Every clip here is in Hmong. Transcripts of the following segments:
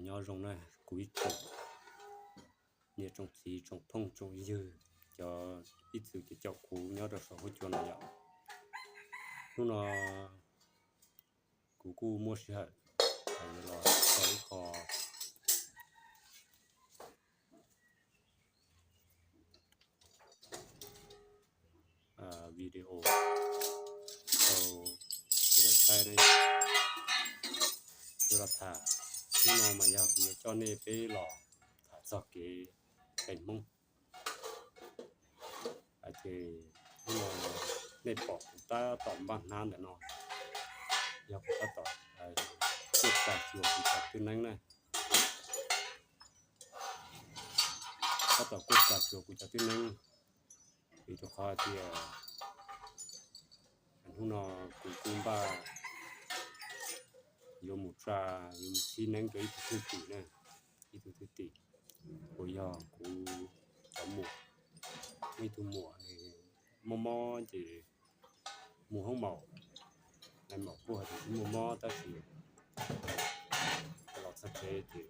Nyob zoo na kuv ib tsoom niam tsoom txiv tsoom phooj tsoom ywg, cov ib txwm caum kuv nyob rau saum huab cua no yom. Hnub no kuv kuj muaj sij hawm los tso ib qho video rau sawv daws saib ne. Yuav los tham, hnub no mas yog kuv yuav coj nej peb los tham txog kev cai Hmoob. Ces hnub no nej pom kuv tab tom npaj hnab ntawm no, yog kuv tab tom kuaj tsa xyuas kuv cov tib neeb na. Tab tom kuaj tsa xyuas kuv cov tib neeb, vim rau qhov tias hnub no kuv kuj npaj yuav mus tsa, yuav mus txhib neeb rau ib tug thwj tim na, ib tug thwj tim uas yog kuv cov muam, muaj ib tug muam mob mob ces mus hoob maum, nais maum kuj hais tias kuv muaj mob tab sis los txog tsev ces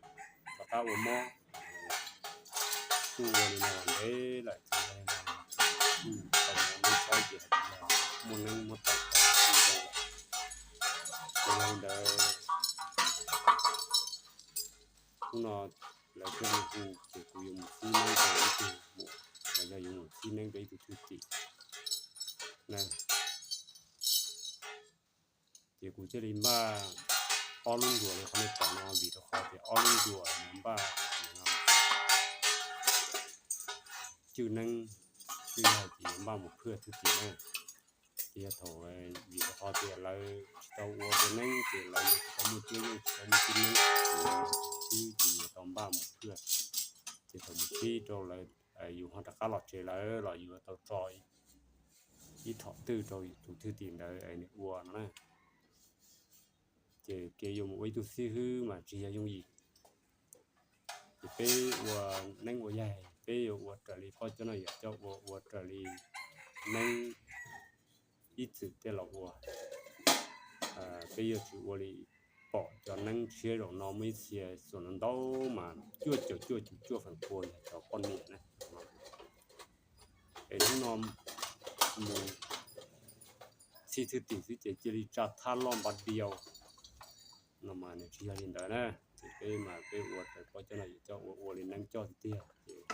rov qab ua mob. Kuj ua li no ntev lawm ces yog li no kuj tau mus neb txhawb ces hais tias yog muaj neeb muaj taw ces kuj zoo lawm. Ces yog li ntawd hnub no lawv thiaj li hu ces kuv yuav mus txhib neeb rau ib tug muam, los yog yuav mus txhib neeb rau ib tug thwj tim na. Ces kuv thiaj li npaj ob lub nruas li qhov nej pom no vim rau qhov tias ob lub nruas no npaj cwj neeb, cwj yog ces yuav npaj mus phwaj thwj tim na. Ces yog thaum vim rau qhov tias lawv tsis tau ua dua neeb ces lawv yuav tsis tau muaj cuab yeej tsis tau muaj cwj neeb, ces yuav tau npaj mus phwaj. Ces thaum mus txhib rau lawv, yus ho rov qab los tsev lawm los yus yuav tau tso ib thom twj rau tus thwj tim ntawd nws ua no na. Ces kev yuav mus ua ib tug xib hwb mas tsis yog yooj yim. Ces peb ua neeb ua yaig peb yuav ua raws li pog cov no yuav coj ua, ua raws li neeb ib txwm tej los ua. Peb yuav tsis ua li pom cov neeb tshiab zaum no muaj ib txhia xuas no ntau mas cuaj caum cuaj caum cuaj feem pua yog cov poj niam na. Es hnub no mus txhib thwj tim xwb ces cia li tsa thab loj npab diau no mas nws tsis yog li ntawd na. Ces peb mas peb ua raws pog cov no yuav coj ua, ua li neeb coj tiag tiag.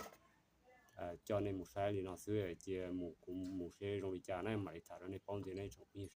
Ces coj nej mus saib li no xwb, cia mus kuv mus seb zoo li cas na mam li tham rau nej paub ntxiv nej tsoom phooj ywg.